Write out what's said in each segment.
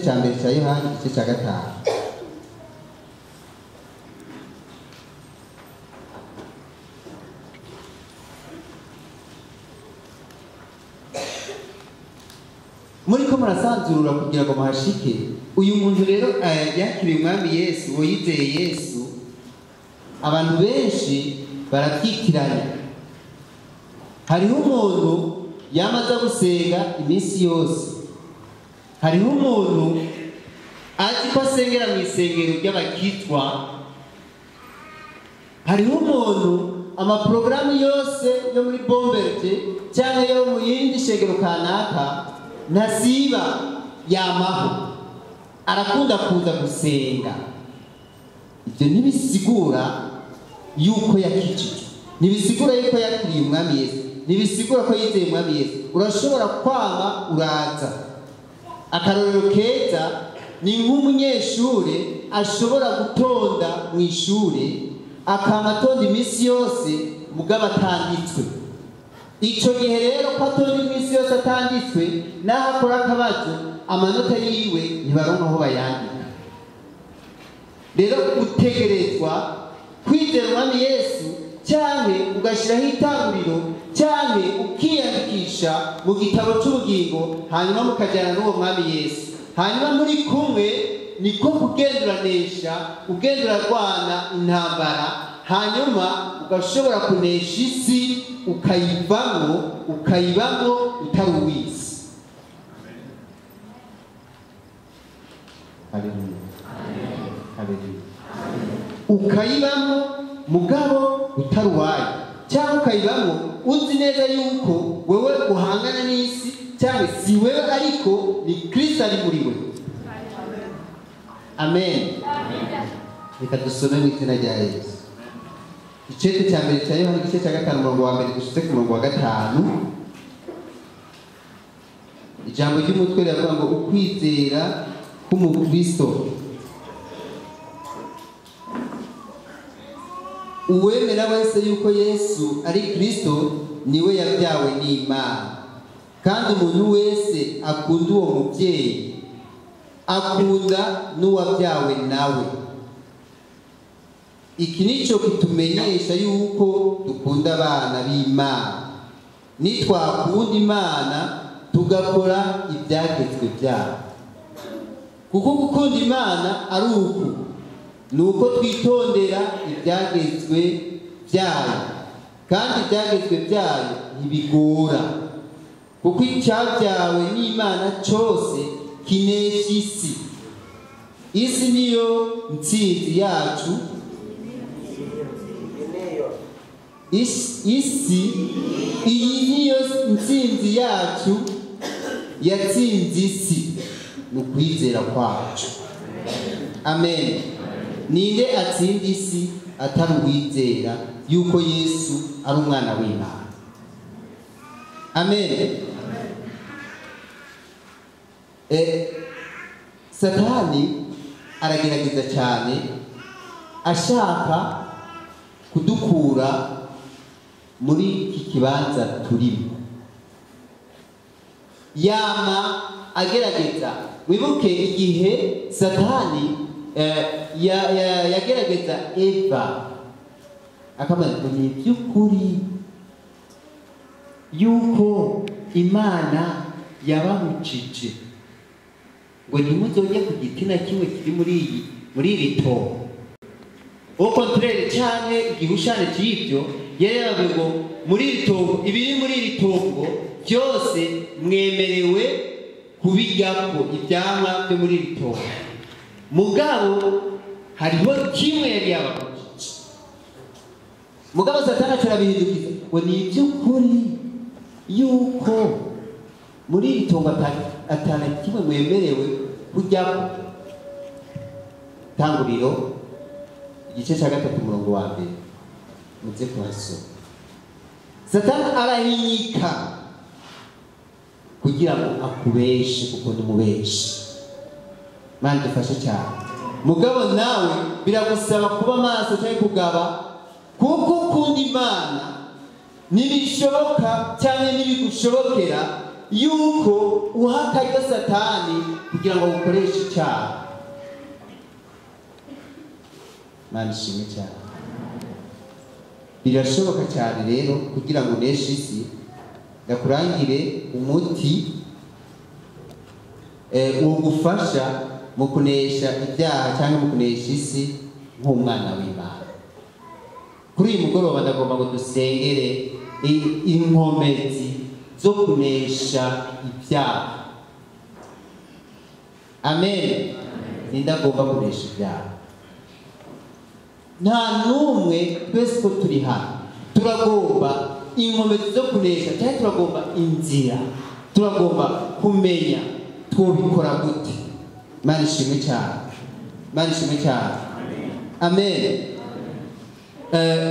cya mbere cya Yohani igice cya 5. Muri ko murasanzurura kugira ngo muhashike. Uyu muntu rero yakiriye umwami Yesu, uwo yizeye Yesu, abantu benshi barabyitiranya. Hariho umuntu yamaze gusenga iminsi yose, hariho umuntu azi ko asengera mu isengero ry'abakitwa, hariho umuntu amaporogaramu yose yo muri Bomberge cyangwa yo mu yindi shengero kanaka ntasiba, yamaho arakunda kuza gusenga. Ibyo ntibisigura yuko yakijijwe, ntibisigura yuko yakiriye umwami Yesu, ntibisigura ko yizeye umwami Yesu. Urashobora kwama uraza. Akarorero keza ni nk'umunyeshure ashobora gutonda mu ishure akama atonda iminsi yose mugabo atanditswe. Ico gihe rero ko atonda iminsi yose atanditswe, naho akora akabazo amanota yiwe ntibaronka aho bayandika. Rero utegerezwa kwizera umwami Yesu, canke ugashiraho itanguriro, canke ukiyandikisha mu gitabo c'ubugingo, hanyuma mukajyana n'uwo mwami Yesu. Hanyuma muri kumwe niko kugenduranesha, ugendurarwana intambara, hanyuma ugashobora kunesha isi, ukayivamo, ukayibamo utari uw'isi. Haleluya. Haleluya. Ukayibamo mugabo utari uwayo, cyangwa ukayibamo uzi neza yuko wewe uhangana n'isi, cyangwa si wewe ariko ni Kristo ari muri we. Amen. Reka dusome mu izina rya Yesu. Icete cya mbere cya Yohana igice cya 5 umurongo wa 1 dushitse ku murongo wa 5. Ijambo ry'umutwe riravuga ngo ukwizera k'umukristo. Uwemera wese yuko Yesu ari Kristo niwe yabyawe n'Imana, kandi umuntu wese akunda uwo mubyeyi akunda n'uwabyawe nawe. Iki nico kitumenyesha yuko dukunda abana b'Imana, nitwakunda Imana tugakora ibyagezwe byayo. Kuko gukunda Imana ari uku, nuko twitondera ibyagezwe byayo, kandi ibyagezwe byayo ntibigora, kuko icyabyawe n'Imana cyose kinesha isi. Isi niyo ntsinzi yacu, isi iyi niyo ntsinzi yacu yatsinze isi, ni ukwizera kwacu. Amen. Ninde atsinda isi atari uwizera yuko Yesu ari umwana w'Imana? Amen. Satani aragerageza cyane ashaka kudukura muri iki kibanza turimo. Yama agerageza. Wibuke igihe Satani yagerageza Eva, akamubwira ngo ni iby'ukuri yuko Imana yababujije ngo ntimuzojye ku giti na kimwe kiri muri iri tongo. Au contraire, canke igihushane cy'ibyo, yari yababwiye ngo muri iri tongo, ibiri muri iri tongo byose mwemerewe kubiryako ivyamwa byo muri iri tongo. Mugabo hariho kimwe yari yababujije. Mugabo Satani acarabihindukiza ngo ni iby'ukuri yuko muri iri tongo atana kimwe mwemerewe kuryako. Tanguriro igice cya 3 umurongo wa 1 muze kuhasoma. Satani arahinyika kugira ngo akubeshe, kuko ni umubeshi. Mana dufashe cyane. Mugabo nawe biragusaba kuba maso cyangwa kugaba, kuko ukunda Imana nibishoboka cyangwa nibigushobokera yuko uha akaryo Satani kugira ngo ukoreshe icyaha. Imana ishimwe cyane. Birashoboka cyane rero kugira ngo uneshe isi, ndakurangire umuti ugufasha mu kunesha ibyaha cyangwa mu kunesha isi nk'umwana w'Imana. Kuri uyu mugoroba ndagomba ngo dusengere inkomezi zo kunesha ibyaha. Amen. Nindagomba kunesha ibyaha. Nta n'umwe, twese ko turi hano turagomba inkomezi zo kunesha, cyangwa turagomba inzira, turagomba kumenya twobikora gute. Imana ishimwe cyane. Imana ishimwe cyane. Amen.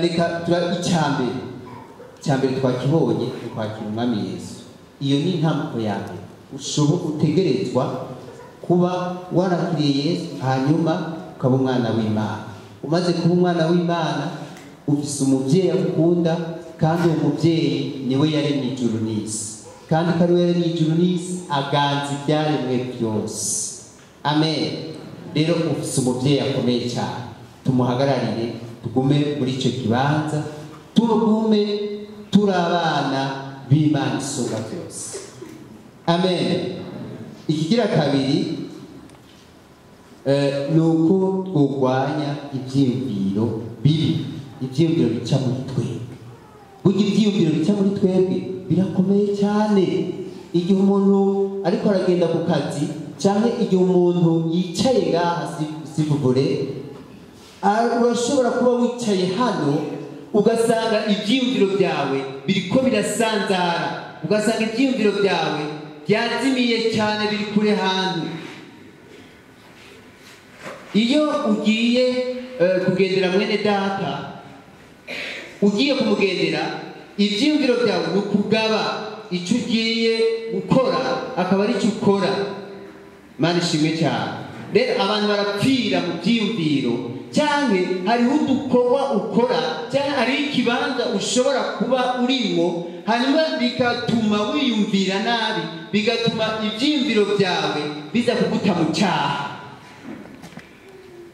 Reka tura icyambere twakibonye ni kwakira Umwami Yesu. Iyo ni intambuko ya mbere ushoboka, utegerezwa kuba warakiriye Yesu, hanyuma ukaba umwana w'Imana. Umaze kuba umwana w'Imana, ufise umubyeyi agukunda, kandi uwo mubyeyi niwe yaremye ijuru n'isi, kandi ko ari we yaremye ijuru n'isi aganza ibyaremwe byose. Amen. Rero ufise umubyeyi akomeye cyane, tumuhagararire, tugume muri icyo kibanza, tugume turi abana b'Imana isumba byose. Amen. Ikigira kabiri ni uko twurwanya ibyiyumviro bibi, ibyiyumviro bica muri twebwe. Burya ibyiyumviro bica muri twebwe birakomeye cyane. Igihe umuntu ariko aragenda ku kazi, cyangwa igihe umuntu yicaye ngaha sivugure, urashobora kuba wicaye hano ugasanga ibyiyumviro byawe biriko birasanzara, ugasanga ibyiyumviro byawe byazimiye cyane, biri kure hantu. Iyo ugiye kugendera mwene data, ugiye kumugendera, ibyiyumviro byawe ni ukugaba icyo ugiye gukora akaba ari cyo ukora. Imana ishimwe cyane. Rero abantu barapfira mu byiyumviro, cyangwa hariho udukorwa ukora, cyangwa hariho ikibanza ushobora kuba urimo, hanyuma bigatuma wiyumvira nabi, bigatuma ibyiyumviro byawe biza kuguta mu cyaha.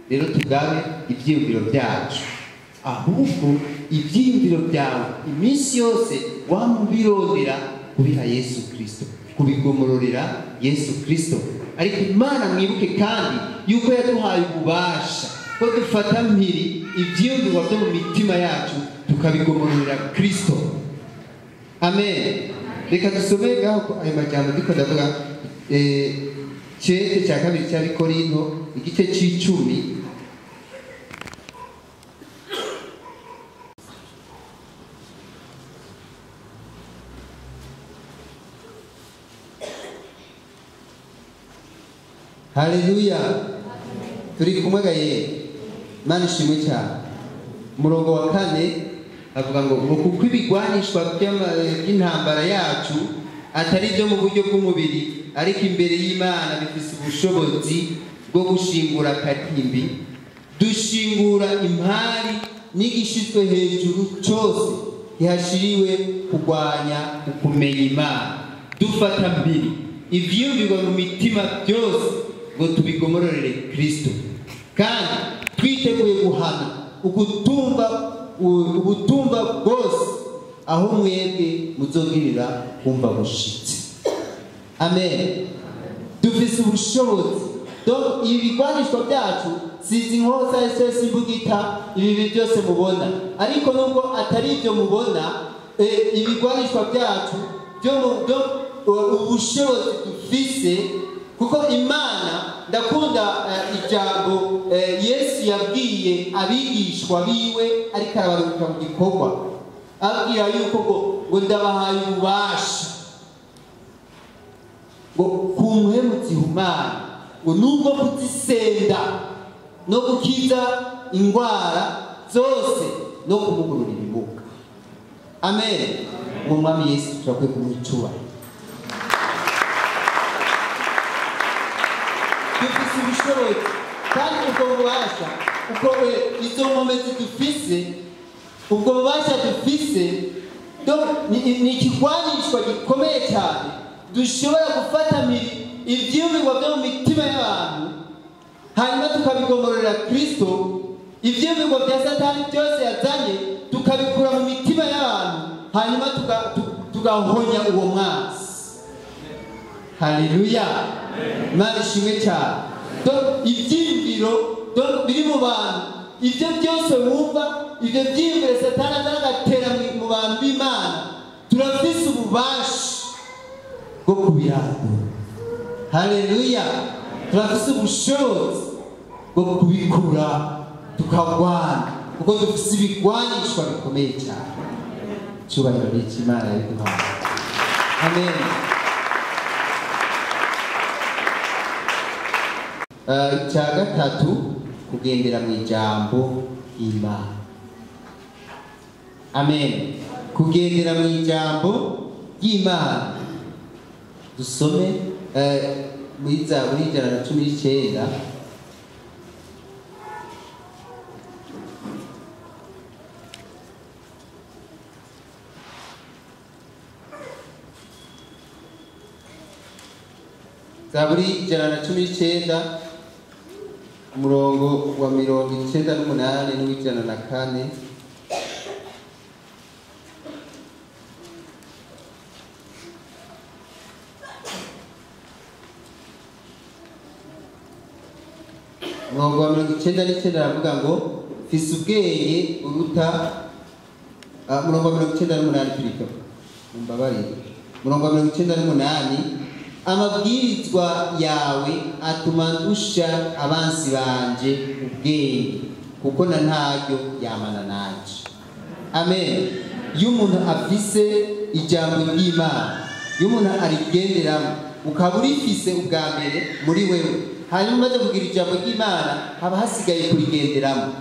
Rero tugabe ibyiyumviro byacu, ahubwo ibyiyumviro byawe iminsi yose wamubirondera kubiha Yesu Kristo, kubigomororera Yesu Kristo. Ariko Imana mwibuke kandi yuko yaduhaye ububasha ko dufata mpiri ibyiyumviro byo mu mitima yacu tukabigomororera Kristo. Amen. Reka dusome ngaho ayo majambo ndiko ndavuga, cete cya kabiri cy'Abikorinto igice c'icumi. Haleluya. Turi kumwe gaye. Imana ishimwe cyane. Umurongo wa 4 avuga ngo kuko ibigwanishwa by'intambara yacu atari byo mu buryo bw'umubiri, ariko imbere y'Imana bifise ubushobozi bwo gushingura katimbi, dushingura impari n'igishizwe hejuru cyose gihashiriwe kurwanya ukumenya Imana, dufata mbiri ivyiyumvirwa mu mitima byose ngo tubigomororere Kristo, kandi twiteguye guhana ugutumva bwose aho mwebwe muzogirira kumva gushitse. Amen. Dufise ubushobozi. Donc ibigwanishwa byacu sizi inkota ese imbugita, ibi byose mubona, ariko nubwo atari ibyo mubona, ibigwanishwa byacu byo ubushobozi dufise, kuko Imana ndakunda ijambo Yesu yabwiye abigishwa biwe ariko arabaruka mu gikorwa, ababwira yuko ngo ndabahaye ububasha ngo ku mpwemu zihumana, ngo nubwo kuzisenda no gukiza indwara zose no kumugururira imbuga. Amen. Mu Mwami Yesu turakwiye kumuha icyubahiro. Dufise ubushobozi kandi ubwo bubasha, ubwo izo nkomezi dufise, ubwo bubasha dufise, ni ikigwanishwa gikomeye cyane Dushobora gufata ivyiyumviro byo mu mitima y'abantu, hanyuma tukabigomororera Kristo. Ivyiyumviro bya Satani byose yazanye tukabikura mu mitima y'abantu, hanyuma tugahonya uwo mwansi. Haleluya, Imana ishimwe cyane. Ivyiyumviro biri mu bantu, ibyo byose wumva, ibyo byiyumviro Satani azana agatera mu bantu b'Imana, turafise ububasha bwo kubirandura. Haleluya, turafise ubushobozi bwo kubikura tukagwana, kuko dufise ibigwanishwa bikomeye cyane. Icyubahiro ni icy'Imana yabiduhaye. Amen. Icya gatatu, kugendera mu ijambo ry'Imana. Amen. Kugendera mu ijambo ry'Imana. Dusome muri Zaburi 119. Zaburi 119 umurongo wa 98 n'uw'104. Umurongo wa 99 aravuga ngo mfise ubwenge uruta. Umurongo wa 98 turiko, mumbabarire. Umurongo wa 98, amabwirizwa yawe atuma ndusha abansi banje ubwenge, kuko na ntaryo yamana nanje. Amen. Iyo umuntu afise ijambo ry'Imana, iyo umuntu arigenderamo, ukaba urifise ubwa mbere muri wewe, hanyuma umaze kugira ijambo ry'Imana haba hasigaye kurigenderamo.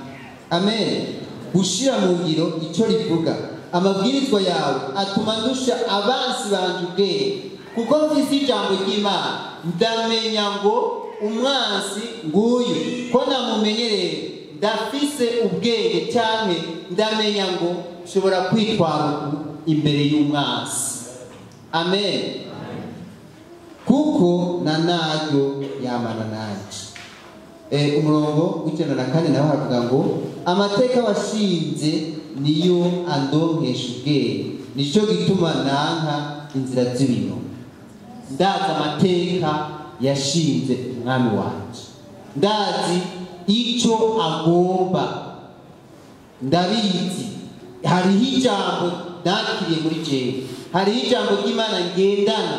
Amen. Gushira mu ngiro icyo rivuga. Amabwirizwa yawe atuma ndusha abansi banje ubwenge, kuko mfise ijambo ry'Imana, ndamenya ngo umwansi nguyu, ko namumenyereye, ndafise ubwenge cyane, ndamenya ngo nshobora kwitwara imbere y'umwansi. Amen. Kuko na naryo yamana nanje. Umurongo w'94 naho havuga ngo amateka washinze niyo andonkesha ubwenge, nicyo gituma nanka inzira z'ibinyoma. Ndazi amateka yashinze umwami wanje, ndazi icyo agomba, ndabizi. Hariho ijambo nakiriye muri jewe, hariho ijambo ry'Imana ngendana,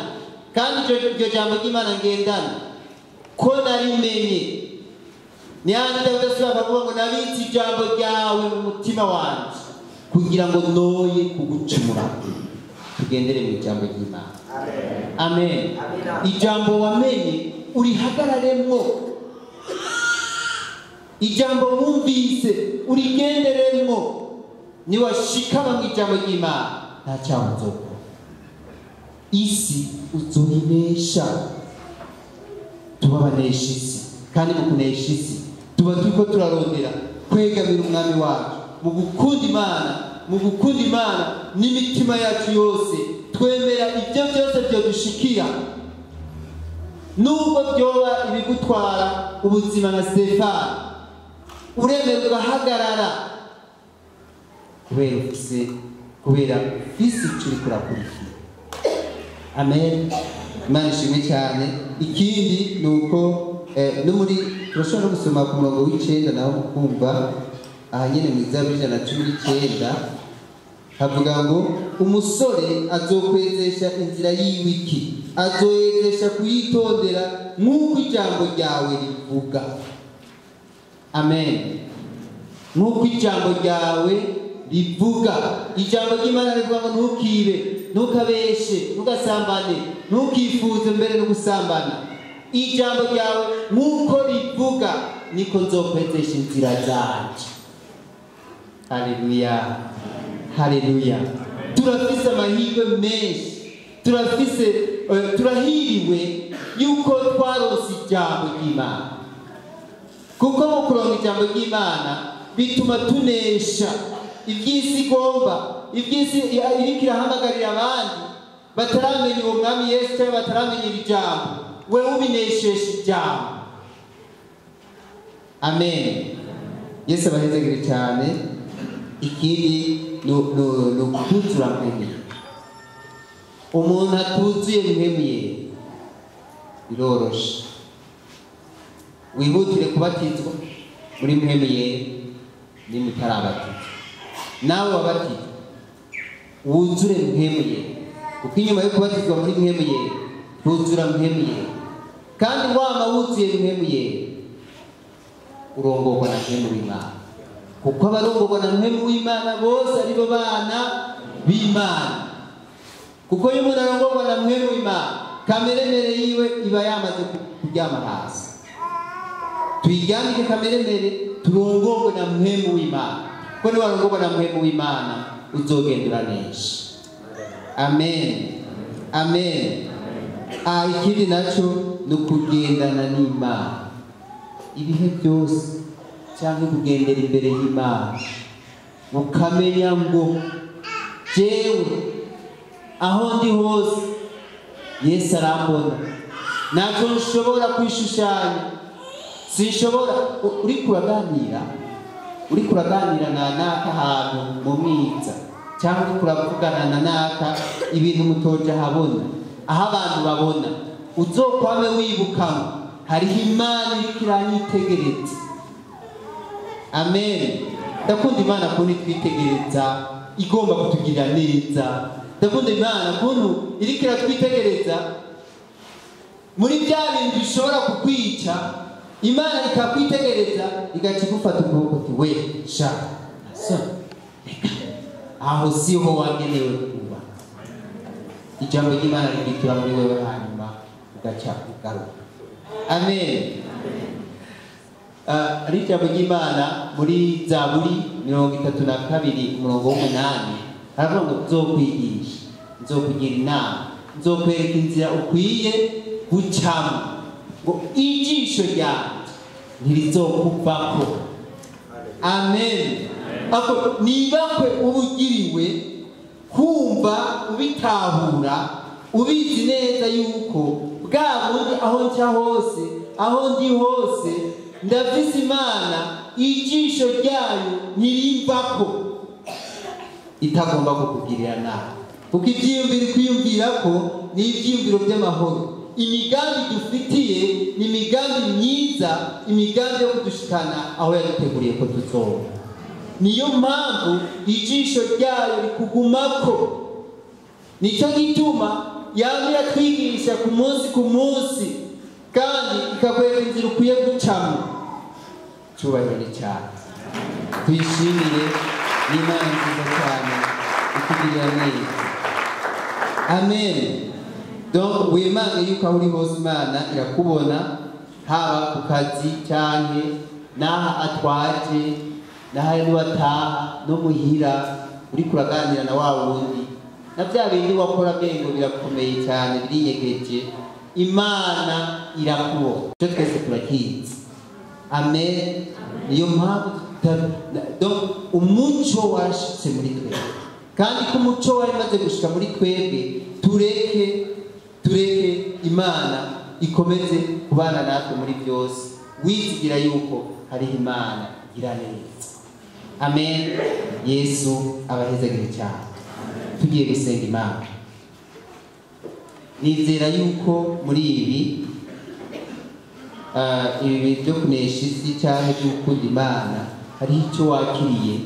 kandi iryo jambo ry'Imana ngendana ko narimenye. Niyanze udasubira kuvuga ngo nabitse ijambo ryawe mu mutima wanje kugira ngo noye kugucumura. Tugendere mu ijambo ry'Imana. Amen. Ijambo wamenye urihagararemwo, ijambo wumvise urigenderemwo. Niwashikama mu ijambo ry'Imana nta cyaha uzokora, isi uzoyinesha. Tuba abanesha isi, kandi mu kunesha isi tuba turiko turarondera kwegamira umwami wacu mu gukunda Imana, mu gukunda Imana n'imitima yacu yose. Twemera ibyo byose byodushikira, nubwo byoba ibigutwara ubuzima nka Stefano, uremera ugahagarara kubera ufise, kubera ufise icyo uriko urakurikira. Amen. Imana ishimwe cyane. Ikindi ni uko no muri turashobora no gusoma ku murongo w'9 naho mukumva aha nyene mu Zaburi 119 havuga ngo umusore azokwezesha inzira yiwe iki, azoyezesha kuyitondera nk'uko ijambo ryawe rivuga. Amen. Nk'uko ijambo ryawe rivuga. Ijambo ry'Imana rivuga ngo ntukibe, ntukabeshe, ntugasambane, ntukifuze mbere no gusambana. Ijambo ryawe nk'uko rivuga niko nzokwezesha inzira zanje. Haleluya, haleluya. Turafise amahirwe menshi, turafise turahiriwe yuko twaronse ijambo ry'Imana, kuko mu kuronka ijambo ry'Imana bituma tunesha iby'isi igomba, iby'isi iriko irahamagarira abandi. Bataramenya uwo mwami Yesu cyangwa bataramenya iri jambo, wewe ubinesheje ijambo. Amen. Yesu abahezagire cyane. Ikindi ni ukuzura mpemu. Umuntu atuzuye mpemu ye biroroshe. Wihutire kubatizwa muri mpemu ye nimutarabatizwa. Nawe wabatizwa wuzure mpemu ye, kuko inyuma yo kubatizwa muri mpemu ye wuzura mpemu ye. Kandi wama wuzuye mpemu ye urongorwa na mpemu w'Imana, kuko abarongorwa na mpemu w'Imana bose aribo bana b'Imana. Kuko iyo umuntu arongorwa na mpemu w'Imana, kameremere yiwe iba yamaze kuryama hasi. Tuyiryamike kameremere, turongorwe na mpemu w'Imana. Kuko niwarongorwa na mpemu w'Imana uzogendera neza. Amen. Amen. Ikindi naco ni ukugendana n'Imana ibihe byose, cyangwa kugendera imbere y'Imana, ukamenya ngo jewe aho ndi hose Yesu arambona, ntacyo nshobora kwishushanya, sinshobora. Uri kuraganira na naka ahantu mu mwiza, cyangwa uri kuravugana na naka ibintu mutoje ahabona, aho abantu babona, uzokwame wibuka hariho Imana iriko iranyitegereza. Amen. Ndakunda Imana kuntu itwitegereza, igomba kutugirira neza. Ndakunda Imana kuntu iriko iratwitegereza muri bya bintu bishobora kukwica, Imana ikakwitegereza igaca igufata ukuboko ati we sha so reka aho siho wagenewe kuba. Ijambo ry'Imana rigitura muri wewe, hanyuma ugaca ugaruka. Amen. Ari ijambo ry'Imana muri Zaburi 32 umurongo w'8 haravuga ngo nzokwigisha, nzokugira inama, nzokwereka inzira ukwiye gucamo, ngo ijisho ryanjye ntirizokuvako. Amen. Ako nibakwe ubugiriwe kumva ubitahura, ubizi neza yuko bwa bundi aho nca hose, aho ndi hose, ndafise Imana, ijisho ryayo ntirimvako, itagomba kukugirira nabi. Kuko ivyiyumviro kwiyumvira ko ni ivyiyumviro by'amahoro. Imigambi dufitiye ni imigambi myiza, imigambi yo kudushikana aho yaduteguriye ko tuzoba. Niyo mpamvu ijisho ryayo rikugumako. Nicyo gituma yama iratwigisha ku munsi ku munsi, kandi ikakwereka inzira ukwiye gucamo. Cyubahiro ni cyane, tuyishimire, ni Imana nziza cyane itugirira neza. Amen. Donc wimange yuko aho uri hose Imana irakubona, haba ku kazi canke n'aha atwaje, n'aha niwataha, no muhira uriko uraganira na wa wundi, na bya bindi wakora mengo birakomeye cyane birinyegeje, Imana irakubona. Icyo twese turakizi. Amen. Niyo mpamvu donc umuco washitse muri twebwe, kandi ko umuco wari maze gushika muri twebwe, tureke Imana ikomeze kubana natwe muri byose, wizigira yuko hariho Imana igira neza. Amen. Yesu abahezagire cyane. Tugiye gusenga Imana. Nizera yuko muri ibi ibi byo kunesha isi cyangwa byo gukunda Imana hariho icyo wakiriye,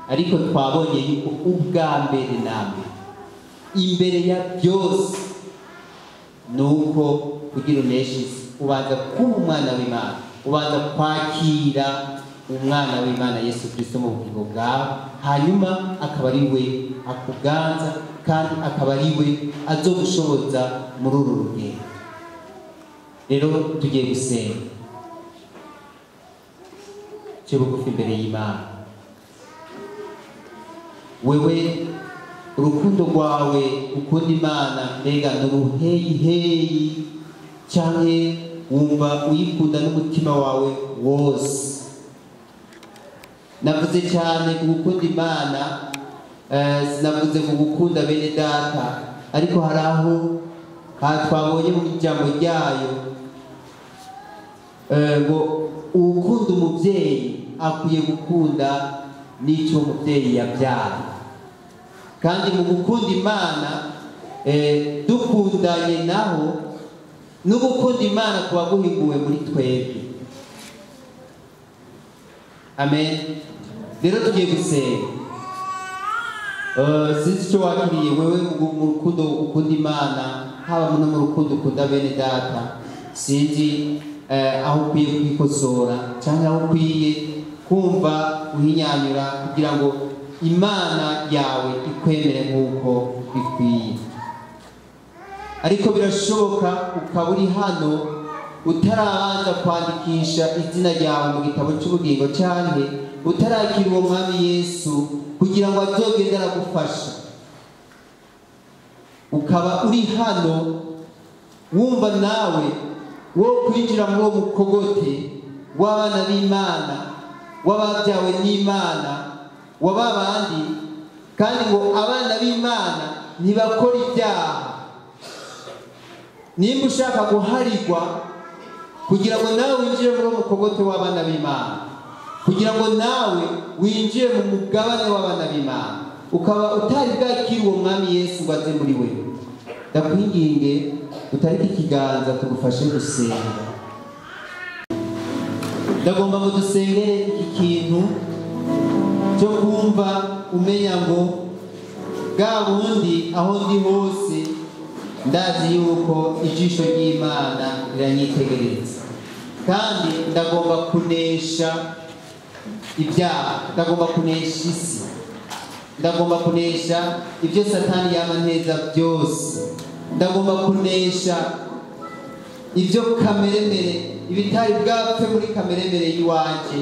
ariko twabonye yuko ubwa mbere na mbere imbere ya byose nuko kugira uneshe isi ubanza kuba umwana w'Imana, ubanza kwakira umwana w'Imana Yesu Kristo mu bugingo bwawe, hanyuma akaba ari we akuganza, kandi akaba ari we azogushoboza muri uru rugendo. Rero tugiye gusenga cyo bugufi imbere y'Imana. Wewe urukundo rwawe ukunda Imana mbega n'uruheyiheyi, canke wumva uyikunda n'umutima wawe wose? Navuze cyane ku gukunda Imana, sinavuze ku gukunda bene data, Ariko hari aho twabonye mu ijambo ryayo ngo ukunda umubyeyi akwiye gukunda n'icyo umubyeyi yabyaye. Kandi mu gukunda Imana dukundanye naho no gukunda Imana kuba guhiguwe muri twebwe. Amen. Rero tugiye gusenga. Sinzi icyo wakiriye wewe mu rukundo ukunda Imana, haba no mu rukundo ukunda bene data. Sinzi aho ukwiye kwikosora cyangwa aho ukwiye kumva uhinyanyura kugira ngo Imana yawe ikwemere nk'uko bikwiye. Ariko birashoboka ukaba uri hano utarabanza kwandikisha izina ryawe mu gitabo cy'ubugingo, cyane utarakira uwo Mwami Yesu kugira ngo azogende aragufasha. Ukaba uri hano wumva nawe wo kwinjira muri uwo mukogote w'abana b'Imana, w'ababyawe n'Imana, w'ababandi, kandi ngo abana b'Imana ntibakora ibyaha. Nimba ushaka guharigwa kugira ngo nawe winjire muri uwo mukogote w'abana b'Imana, kugira ngo nawe winjire mu mugabane w'abana b'Imana, ukaba utari bwakira uwo Mwami Yesu ngo aze muri we, ndakwinginge utareke ikiganza tugufashe gusenga. Ndagomba ngo dusengere iki kintu cyo kumva umenya ngo bwa bundi aho ndi hose ndazi yuko ijisho ry'Imana riranyitegereza, kandi ndagomba kunesha ibyaha, ndagomba kunesha isi, ndagomba kunesha ibyo Satani yamanteza byose, ndagomba kunesha ibyo kameremere, ibitari bwapfe muri kameremere y'iwanje,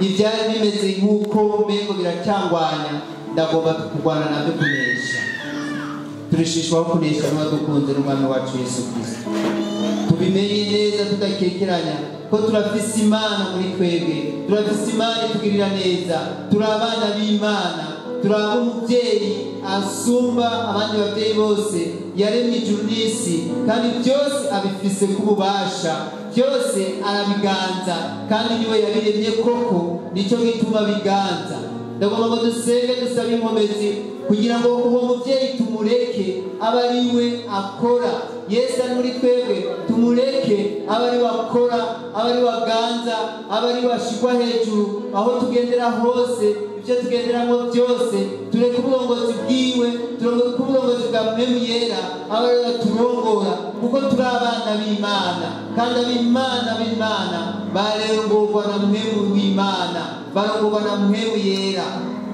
ibyari bimeze nk'uko mengo biracyangwanya, ndagomba kurwana nabyo kunesha. Turishishwaho kunesha n'uwadukunze n'Umwami wacu Yesu Kristo. Tubimenye neza tudakekeranya ko turafise Imana muri twebwe, turafise Imana itugirira neza, turi abana b'Imana, turi ab'umubyeyi asumba abandi babyeyi bose, yaremye ijuru n'isi, kandi byose abifise k'ububasha, byose arabiganza, kandi niwe yabiremye koko, nicyo gituma biganza. Ndagomba ngo dusenge dusabe inkomezi kugira ngo uwo mubyeyi tumureke abe ari we akora. Yesu ari muri twebwe, tumureke abe ari we akora, abe ari we aganza, abe ari we ashigwa hejuru aho tugendera hose, ibyo tugenderamo byose. Tureke uburongozi bwiwe, tureke uburongozi bwa Mpwemu Yera, abe ari we aturongora, kuko turi abana b'Imana, kandi ab'Imana b'Imana barongorwa na Mpwemu w'Imana, barongorwa na Mpwemu Yera.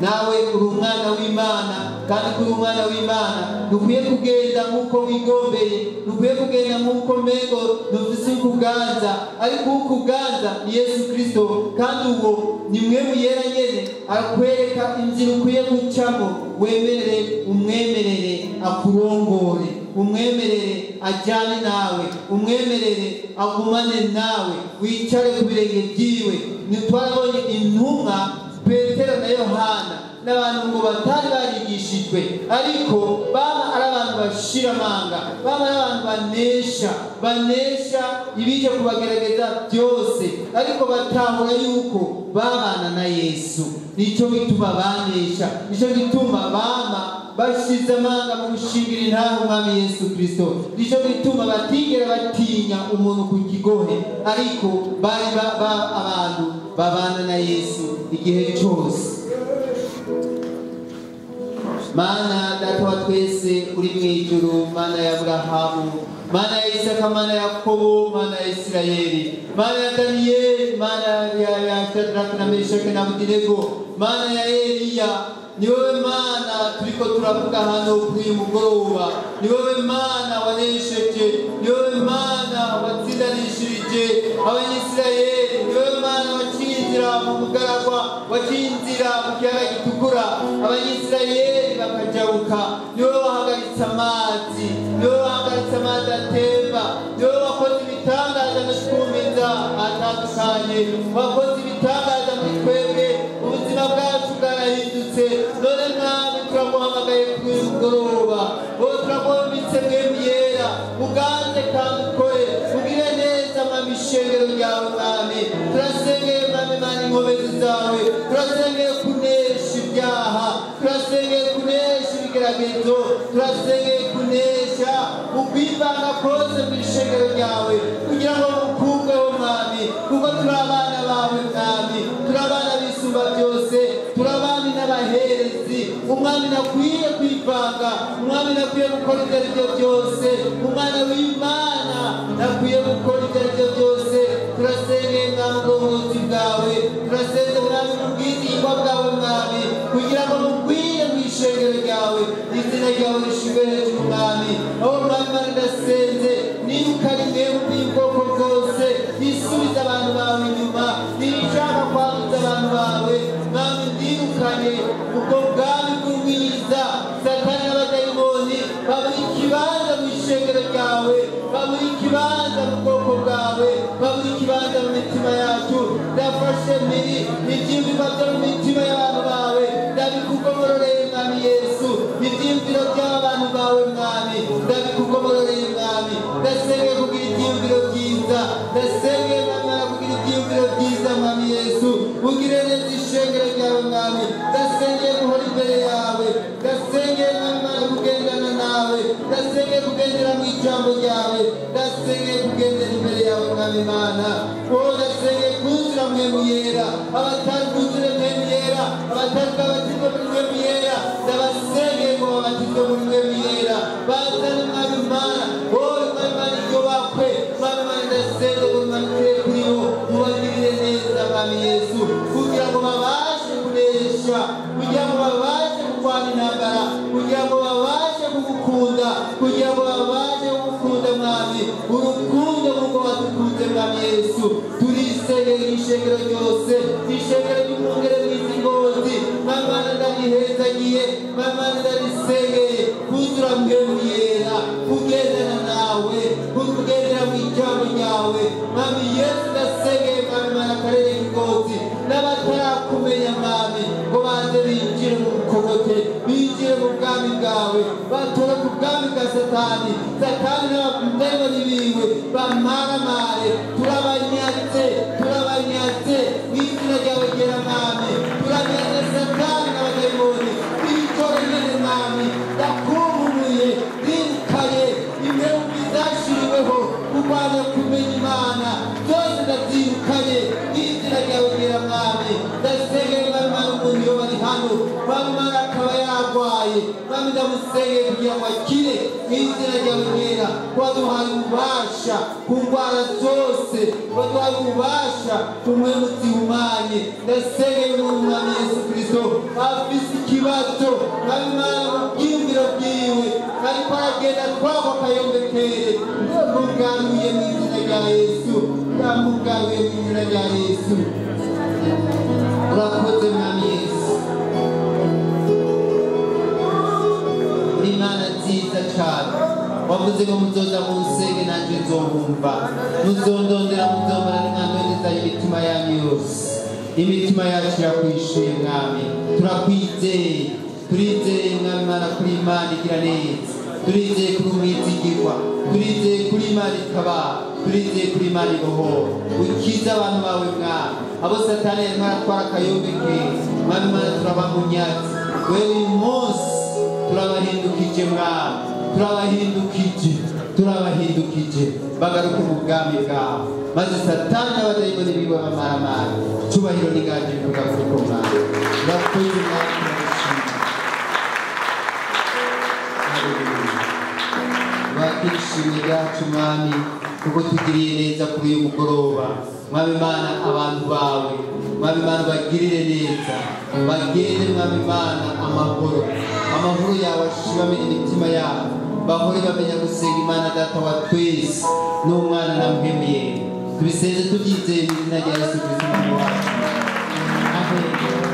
Nawe uri umwana w'Imana, kandi kuri umwana w'Imana ntukwiye kugenda nk'uko wigombeye, ntukwiye kugenda nk'uko mengo ntufise ukuganza, ariko ukuganza ni Yesu Kristo, kandi uwo ni Mpwemu Yera nyene akwereka inzira ukwiye gucamo. Wemerere, umwemerere akurongore, umwemerere ajyane nawe, umwemerere agumane nawe, wicare ku birenge byiwe. Ntitwarabonye intumwa Petero na Yohana n'abantu ngo batari barigishijwe, ariko baba ari abantu bashira amanga, baba ari abantu banesha ibije kubagerageza byose, ariko batahura yuko babana na Yesu. Nicyo gituma banesha, nicyo gituma bama bashize amanga mu gushingira intahe Umwami Yesu Kristo, nicyo gituma batigera batinya umuntu ku kigohe, ariko bari abantu babana na Yesu igihe cyose. Mana Data wa twese uri mu ijuru, Mana ya Aburahamu, Mana ya Isaka, Mana ya Yakobo, Mana ya Isirayeli, Mana ya Daniyeli, Mana ya Shadraka na Meshaki na Abedenego, Mana ya Eliya, ni wewe Mana turiko turavuga hano kuri uyu mugoroba, ni wewe Mana wanesheje, ni wewe Mana watsindanishirije Abanyisirayeli, ni wewe Mana waciye inzira mu bugaragwa, waciye inzira mu kiyaga gitukura, Abanyisirayeli bakajabuka, ni wewe wahagaritse amazi, ni wewe wahagaritse amazi atemba, ni wewe wakoze ibitangaza no atandukanye, wakoze ibitangaza muri twebwe, ubuzima bwacu bwarahindutse. None Mwami Turaguhamagaye kuri uyu mugoroba. Oh, turaguhamitse Mwemu Yera, uganze kandi ukore, ugire neza Mwami ishengero ryawe Mwami. Turasengeye Mwami Mana inkomezi zawe, turasengeye kunesha ibyaha, turasengeye kunesha ibigeragezo, turasengeye kunesha ukwivanga kose mu ishengero ryawe, kugira ngo mukurweho Mwami, kuko turi abana bawe Mwami, turi abana b'isumba byose, turi abami n'abaherezi. Umwami nakwiye kwivanga, umwami nakwiye gukora ibyo ari byo byose, umwana w'Imana nakwiye gukora ibyo ari byo byose. Turasengeye Mwami ubworozi bwawe, turasenze Mwami ubwizigwa bwawe Mwami, kugira ngo mugwire mu ishengero ryawe, izina ryawe rishimwe hejuru Mwami. Aho Mwami Mana ndasenze, nirukane mwebwe ubwoko bwose, nisubize abantu bawe inyuma, nishaka kwanduza abantu bawe Mwami, ndirukane ubwo bwami bw'ubwiza. Satani n'abadayimoni babura ikibanza mu ishengero ryawe, babura ikibanza mu bwoko bwawe, babura ikibanza mu mitima yacu. Ndafashe miri ibyiyumviro byo mu mitima y'abantu bawe, ndabikugomororeye Mwami Yesu. Ibyiyumviro by'abantu bawe Mwami, ndabikugomororeye Mwami. Ndasengeye kugira ibyiyumviro byiza, ndasengeye Mwami kugira ibyiyumviro byiza Mwami Yesu. Ugire neza ishengero ryawe Mwami, ndasengeye guhora imbere yawe, ndasengeye Mwami Mana kugendana nawe, ndasengeye kugendera mu ijambo ryawe, ndasengeye kugendera imbere yawe Mwami Mana. Oh, ndasengeye kuzura Mwemu Yera, abatari kuzura Mwemu Yera, abatari babatizwe muri Mwemu Yera, ndabasengeye ngo babatizwe muri Mwemu Yera, bazane Mwami Mana. Oh, Mwami Mana iryo bakwe Mwami Mana, ndasengeye ngo rimanukire kuri bo, mubagirire neza Mwami Yesu, kugira ngo babashe kunesha, kugira ngo babashe kurwana intambara, kugira ngo babashe kugukunda, kugira ngo babashe kugukunda Mwami, urukundo nk'uko wadukunze Mwami Yesu. Turisengeye ishengero ryose, ishengero ry'umwungere mwiza Ngozi, Mwami Mana ndarihezagiye, Mwami Mana ndarisengeye kuzura Mwemu Yera, kugendana nawe, kugendera mu ijambo ryawe Mwami Yesu. Ndasengeye Mwami Mana akarere k'Ingozi n'abatarakumenya Mwami, ngo baze binjire mu bukogote, binjire mu bwami bwawe, batore ku bwami bwa Satani. Satani n'abadayimoni biwe bamaramare, turabanyatse, turabanyatse mu izina ryawe ryera Mwami. Turabanyatse Satani n'abadayimoni b'ijoro nyene Mwami, ndakunguruye, ndirukanye impemvu zashiriweho kurwanya kumenya Imana, zose ndabyirukanye mu izina ryawe ryera Mwami. Ndasengeye Mwami Mana umuntu yoba ari hano Mwami Mana akaba yarwaye Mwami, ndamusengeye kugira ngo akire mu izina ryawe ryera. Waduhaye ububasha ku ndwara zose, waduhaye ububasha ku mpwemu zihumanye. Ndasengeye umuntu Mwami Yesu Kristo afise ikibazo Mwami Mana mu byiyumviro byiwe, ariko aragenda twagwa akayombekere, ndamugaruye mu izina rya Yesu, ndamugaruye mu izina rya Yesu. Urakoze Mwami Yesu, uri Imana nziza cyane. Wavuze ngo muzoza munsenge nanjye nzobumva, muzondondera muzombona nimwandondeza imitima yanyu yose. Imitima yacu irakwishuye Mwami, turakwizeye, turizeye Mwami Mana kuri Imana igira neza, turizeye kuri umwizigirwa, turizeye kuri Imana itabara, turizeye kuri Imana ibohora. Ukize abantu bawe Mwami, abo Satani yarimo aratwara akayombeke Mwami Mana, turabamunyatse wewe uyu munsi, turabahindukije Mwami, turabahindukije, turabahindukije, bagaruke mu bwami bwawe, maze Satani n'abadayimoni biwe bamaramare. Icyubahiro n'inganji bivuga kuri ko Mwami. Urakoze Mwami, turagushima. Wakira ishimwe ryacu Mwami, kuko tugiriye neza kuri uyu mugoroba Mwami Mana. Abantu bawe Mwami Mana bagirire neza, bagende Mwami Mana amahoro, amahoro yawe ashibame imitima yabo, bahore bamenya gusenga Imana Data wa twese n'Umwana na Mpwemu Yera. Tubisenze tubyizeye mu izina rya Yesu Kristo Umwami wacu. Amen.